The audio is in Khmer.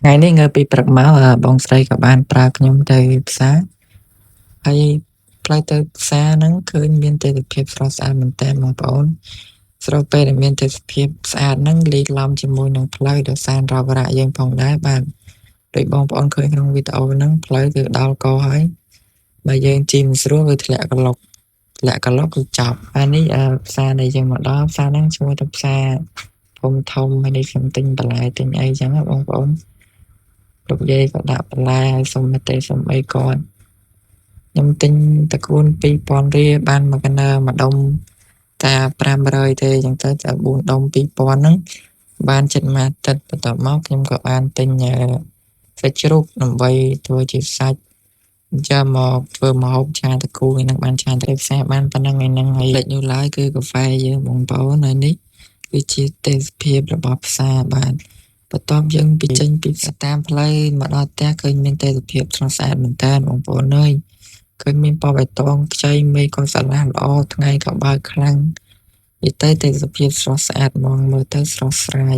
ថ្ងៃនេះងើបពីព្រឹកមកបងស្រីក៏បានប្រើខ្ញុំទៅផ្សារហើយផ្លូវទៅផ្សារហ្នឹងឃើញមានទេសភាពស្រស់ស្អាតមែនទែនបងប្អូនស្របពេលដែលមានទេសភាពស្អាតហ្នឹងលាយឡំជាមួយនឹងផ្លូវដ៏សែនរោវរៈយើងផងដែរបាទដូចបងប្អូនឃើញក្នុងវីដេអូហ្នឹងផ្លូវគឺដល់កហើយបើយើងជិះមិនស្រួលគឺធ្លាក់ក្លុកធ្លាក់ក្លុកគឺចប់ហើយនេះផ្សារដែលយើងមកដល់ផ្សារហ្នឹងឈ្មោះថាផ្សារភូមិធំហើយនេះខ្ញុំទិញបន្លែទិញអីចឹងណាបងប្អូនលោកយាយក៏ដាក់បន្លែឲ្យសុំម្ទេសសុំអីគាត់ខ្ញុំទិញតកួន2000រៀលបានមួយកណើមួយដុំតែ500ទេចឹងទៅតែ4ដុំ2000ហ្នឹងបានចិត្តមួយអាទិត្យបន្ទាប់មកខ្ញុំក៏បានទិញសាច់ជ្រូកដើម្បីធ្វើជាសាច់យកមកធ្វើម្ហូបឆាតកូហ្នឹងបានឆាទៅផ្សារបានប៉ុណ្ណឹងឯហ្នឹងហើយលេចនោះឡើយគឺកាហ្វេយើងបងប្អូនហើយនេះគឺជាទេសភាពរបស់ផ្សារបាទបន្ទាប់យើងពីចេញពីតាមផ្លូវមកដល់ផ្ទះឃើញមានទេសភាពស្រស់ស្អាតមែនតើបងប្អូនអើយឃើញមានពណ៌បៃតងខ្ចីមេឃក៏ស្រឡះល្អថ្ងៃក៏បើកខ្លាំងនិយាយទៅទេសភាពស្រស់ស្អាតហ្មងមើលទៅស្រស់ស្រាយ។